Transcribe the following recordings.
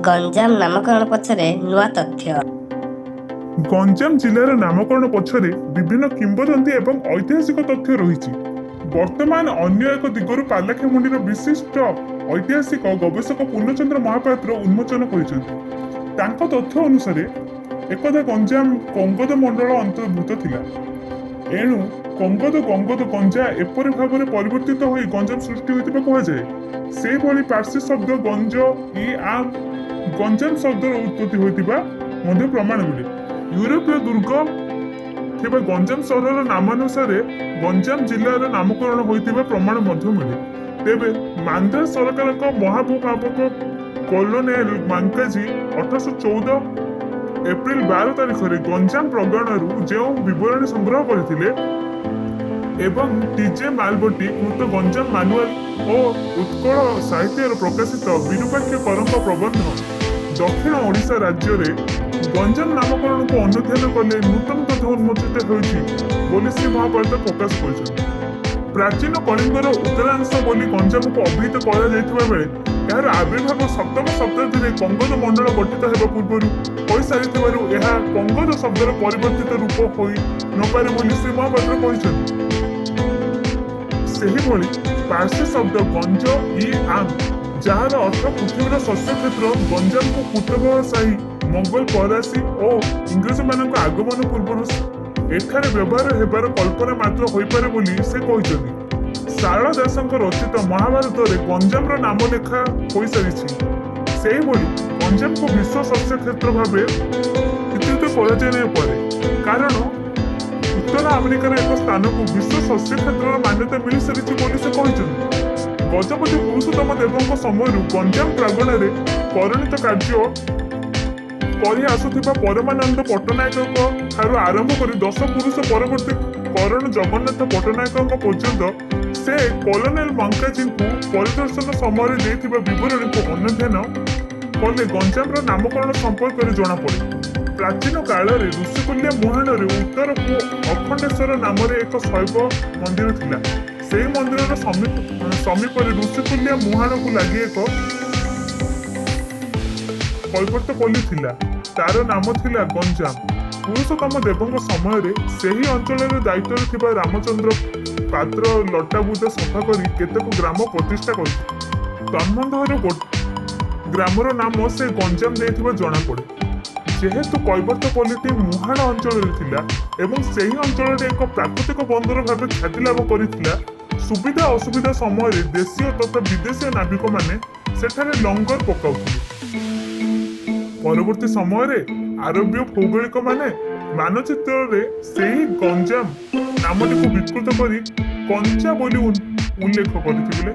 ଗଞ୍ଜାମ ନାମକରଣ ପଛରେ ନୂଆ ତଥ୍ୟ। ଗଞ୍ଜାମ ଜିଲ୍ଲାର ନାମକରଣ ପଛରେ ବିଭିନ୍ନ କିମ୍ବଦନ୍ତୀ ଏବଂ ଐତିହାସିକ ତଥ୍ୟ ରହିଛି। ବର୍ତ୍ତମାନ ଅନ୍ୟ ଏକ ଦିଗରୁ ପାରଳାଖେମୁଣ୍ଡିର ବିଶିଷ୍ଟ ଐତିହାସିକ ଗବେଷକ ପୂର୍ଣ୍ଣଚନ୍ଦ୍ର ମହାପାତ୍ର ଉନ୍ମୋଚନ କରିଛନ୍ତି। ତାଙ୍କ ତଥ୍ୟ ଅନୁସାରେ ଏକଦା ଗଞ୍ଜାମ କଙ୍ଗୋଦ ମଣ୍ଡଳ ଅନ୍ତର୍ଭୁକ୍ତ ଥିଲା। ଏଣୁ କଙ୍ଗୋଦ ଗଙ୍ଗୋଦ ଗଞ୍ଜା ଏପରି ଭାବରେ ପରିବର୍ତ୍ତିତ ହୋଇ ଗଞ୍ଜାମ ସୃଷ୍ଟି ହୋଇଥିବା କୁହାଯାଏ। ସେହିଭଳି ପାର୍ସୀ ଶବ୍ଦ ଗଞ୍ଜ ଇ ଆମ୍ ଗଞ୍ଜାମ ଶବ୍ଦର ଉତ୍ପତ୍ତି ହୋଇଥିବା ମଧ୍ୟ ପ୍ରମାଣ ମିଳେ। ୟୁରୋପୀୟ ଦୁର୍ଗ ଥିବା ଗଞ୍ଜାମ ସହରର ନାମାନୁସାରେ ଗଞ୍ଜାମ ଜିଲ୍ଲାର ନାମକରଣ ହୋଇଥିବା ପ୍ରମାଣ ମଧ୍ୟ ମିଳେ। ତେବେ ମାନ୍ଦ୍ରାଜ ସରକାରଙ୍କ ମହାଭୂମାପକ କଲୋନେଲ ମାଙ୍କାଜୀ 1814 ଏପ୍ରିଲ 12 ତାରିଖରେ ଗଞ୍ଜାମ ପ୍ରଗଣାରୁ ଯେଉଁ ବିବରଣୀ ସଂଗ୍ରହ କରିଥିଲେ ଏବଂ ଟିଜେ ମାଲବଟି କୃତ ଗଞ୍ଜାମ ମାନୁଆଲ ଓ ଉତ୍କଳ ସାହିତ୍ୟରେ ପ୍ରକାଶିତ ବିରୂପାକ୍ଷ କରଙ୍କ ପ୍ରବନ୍ଧ ଦକ୍ଷିଣ ଓଡ଼ିଶା ରାଜ୍ୟରେ ଗଞ୍ଜାମ ନାମକରଣକୁ ଅନୁଧ୍ୟାନ କଲେ ନୂତନ ତଥ୍ୟ ଉନ୍ମୋଚିତ ହେଉଛି ବୋଲି ଶ୍ରୀ ମହାପାତ୍ର ପ୍ରକାଶ କରିଛନ୍ତି। ପ୍ରାଚୀନ କଳିଙ୍ଗର ଉତ୍ତରାଂଶ ବୋଲି ଗଞ୍ଜାମକୁ ଅଭିହିତ କରାଯାଇଥିବା ବେଳେ ଏହାର ଆବିର୍ଭାବ 7ମ ଶତାବ୍ଦୀରେ କଙ୍ଗୋଦ ମଣ୍ଡଳ ଗଠିତ ହେବା ପୂର୍ବରୁ ହୋଇସାରିଥିବାରୁ ଏହା କଙ୍ଗୋଦ ଶବ୍ଦର ପରିବର୍ତ୍ତିତ ରୂପ ହୋଇ ନପାରେ ବୋଲି ଶ୍ରୀ ମହାପାତ୍ର କହିଛନ୍ତି। ସେହିଭଳି ପାର୍ସୀ ଶବ୍ଦ ଗଞ୍ଜ ଇ ଆମ୍, ଯାହାର ଅର୍ଥ ପୃଥିବୀର ଶସ୍ୟ କ୍ଷେତ୍ର, ଗଞ୍ଜାମକୁ କୁତୁବଶାହୀ, ମୋଗଲ, ଫରାସୀ ଓ ଇଂରେଜମାନଙ୍କ ଆଗମନ ପୂର୍ବରୁ ଏଠାରେ ବ୍ୟବହାର ହେବାର କଳ୍ପନା ମାତ୍ର ହୋଇପାରେ ବୋଲି ସେ କହିଛନ୍ତି। ସାରଳା ଦାସଙ୍କ ରଚିତ ମହାଭାରତରେ ଗଞ୍ଜାମର ନାମ ଲେଖା ହୋଇସାରିଛି। ସେହିଭଳି ଗଞ୍ଜାମକୁ ବିଶ୍ୱ ଶସ୍ୟ କ୍ଷେତ୍ର ଭାବେ ଚିତ୍ରିତ କରାଯାଇ ନପାରେ, କାରଣ ଉତ୍ତର ଆମେରିକାର ଏକ ସ୍ଥାନକୁ ବିଶ୍ୱ ଶସ୍ୟ କ୍ଷେତ୍ରର ମାନ୍ୟତା ମିଳିସାରିଛି ବୋଲି ସେ କହିଛନ୍ତି। ଗଜପତି ପୁରୁଷୋତ୍ତମ ଦେବଙ୍କ ସମୟରୁ ଗଞ୍ଜାମ ପ୍ରାଙ୍ଗଣରେ ପରିଣତ କାର୍ଯ୍ୟ କରି ଆସୁଥିବା ପରମାନନ୍ଦ ପଟ୍ଟନାୟକଙ୍କ ଠାରୁ ଆରମ୍ଭ କରି 10 ପୁରୁଷ ପରବର୍ତ୍ତୀ କରଣ ଜଗନ୍ନାଥ ପଟ୍ଟନାୟକଙ୍କ ପର୍ଯ୍ୟନ୍ତ ସେ କଲୋନେଲ ମାଙ୍କାଜୀଙ୍କୁ ପରିଦର୍ଶନ ସମୟରେ ଦେଇଥିବା ବିବରଣୀକୁ ଅନୁଧ୍ୟାନ କଲେ ଗଞ୍ଜାମର ନାମକରଣ ସମ୍ପର୍କରେ ଜଣାପଡ଼େ। ପ୍ରାଚୀନ କାଳରେ ଋଷିକୁଲ୍ୟା ମୁହାଣରେ ଉତ୍ତରକୁ ଅଖଣ୍ଡେଶ୍ୱର ନାମରେ ଏକ ଶୈବ ମନ୍ଦିର ଥିଲା। ସେହି ମନ୍ଦିରର ସମୀପରେ ଋଷିକୁଲ୍ୟା ମୁହାଣକୁ ଲାଗି ଏକ କୈବର୍ତ୍ତପଲ୍ଲୀ ଥିଲା। ତାର ନାମ ଥିଲା ଗଞ୍ଜାମ। ପୁରୁଷୋତ୍ତମ ଦେବଙ୍କ ସମୟରେ ସେହି ଅଞ୍ଚଳରେ ଦାୟିତ୍ୱରେ ଥିବା ରାମଚନ୍ଦ୍ର ପାତ୍ର ଲଟାବୁଦା ସଫା କରି କେତେକ ଗ୍ରାମ ପ୍ରତିଷ୍ଠା କରିଥିଲେ। ତନ୍ମଧ୍ୟରୁ ଗ୍ରାମର ନାମ ସେ ଗଞ୍ଜାମ ଦେଇଥିବା ଜଣାପଡ଼େ। ଯେହେତୁ କୈବର୍ତ୍ତପଲ୍ଲୀଟି ମୁହାଣ ଅଞ୍ଚଳରେ ଥିଲା ଏବଂ ସେହି ଅଞ୍ଚଳରେ ଏକ ପ୍ରାକୃତିକ ବନ୍ଦର ଭାବେ ଖ୍ୟାତି ଲାଭ କରିଥିଲା, ସୁବିଧା ଅସୁବିଧା ସମୟରେ ଦେଶୀୟ ତଥା ବିଦେଶୀୟ ନାବିକମାନେ ସେଠାରେ ଲଙ୍ଗର ପକାଉଥିଲେ। ପରବର୍ତ୍ତୀ ସମୟରେ ଆରବୀୟ ଭୌଗୋଳିକମାନେ ମାନଚିତ୍ରରେ ସେହି ଗଞ୍ଜାମ ନାମଟିକୁ ବିକୃତ କରି କଞ୍ଚା ବୋଲି ଉଲ୍ଲେଖ କରିଥିଲେ।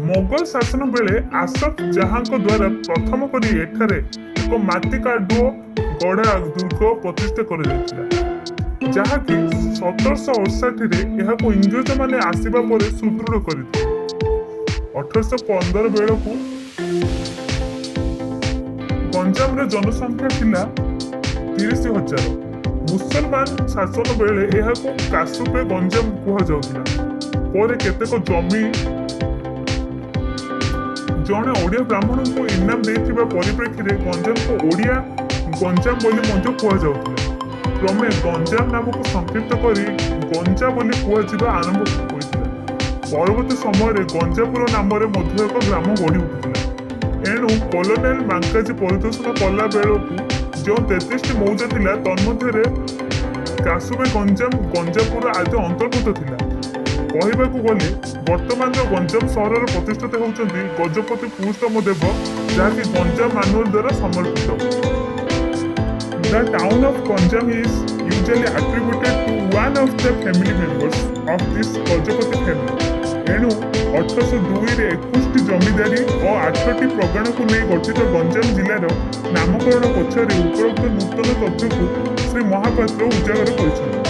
ମୋଗଲ ଶାସନ ବେଳେ ଆସଫ ଜାହାଙ୍କ ଦ୍ୱାରା ପ୍ରଥମ କରି ଏଠାରେ ଏକ ମାଟି କାଦୁଅ ଗଢ଼ା ଦୁର୍ଗ ପ୍ରତିଷ୍ଠା କରାଯାଇଥିଲା, ଯାହାକି 1768ରେ ଏହାକୁ ଇଂରେଜମାନେ ଆସିବା ପରେ ସୁଦୃଢ଼ କରିଥିଲେ। 1815 ବେଳକୁ ଗଞ୍ଜାମର ଜନସଂଖ୍ୟା ଥିଲା 30,000। ମୁସଲମାନ ଶାସନ ବେଳେ ଏହାକୁ କାସୁପେ ଗଞ୍ଜାମ କୁହାଯାଉଥିଲା। ପରେ କେତେକ ଜମି ଜଣେ ଓଡ଼ିଆ ବ୍ରାହ୍ମଣଙ୍କୁ ଇନାମ ଦେଇଥିବା ପରିପ୍ରେକ୍ଷୀରେ ଗଞ୍ଜାମକୁ ଓଡ଼ିଆ ଗଞ୍ଜାମ ବୋଲି ମଧ୍ୟ କୁହାଯାଉଥିଲା। କ୍ରମେ ଗଞ୍ଜାମ ନାମକୁ ସଂକ୍ଷିପ୍ତ କରି ଗଞ୍ଜା ବୋଲି କୁହାଯିବା ଆରମ୍ଭ ହୋଇଥିଲା। ପରବର୍ତ୍ତୀ ସମୟରେ ଗଞ୍ଜାପୁର ନାମରେ ମଧ୍ୟ ଏକ ଗ୍ରାମ ଗଢ଼ି ଉଠିଥିଲା। ଏଣୁ କଲୋନେଲ ମାଙ୍କାଜୀ ପରିଦର୍ଶନ କଲା ବେଳକୁ ଯେଉଁ 33ଟି ମୌଜା ଥିଲା, ତନ୍ମଧ୍ୟରେ କାସୁବେ ଗଞ୍ଜାମ, ଗଞ୍ଜାପୁର ଆଦି ଅନ୍ତର୍ଭୁକ୍ତ ଥିଲା। କହିବାକୁ ଗଲେ ବର୍ତ୍ତମାନର ଗଞ୍ଜାମ ସହରର ପ୍ରତିଷ୍ଠାତା ହେଉଛନ୍ତି ଗଜପତି ପୁରୁଷୋତ୍ତମ ଦେବ, ଯାହାକି ଗଞ୍ଜାମ ମାନୁଆଲ ଦ୍ୱାରା ସମର୍ପିତ। The town of Ganjam is usually attributed to one of the family members of this Gajapati family. ଏଣୁ 1802ରେ 21ଟି ଜମିଦାରୀ ଓ 8ଟି ପ୍ରଗଣାକୁ ନେଇ ଗଠିତ ଗଞ୍ଜାମ ଜିଲ୍ଲାର ନାମକରଣ ପଛରେ ଉପରୋକ୍ତ ନୂତନ ତଥ୍ୟକୁ ଶ୍ରୀ ମହାପାତ୍ର ଉଜାଗର କରିଛନ୍ତି।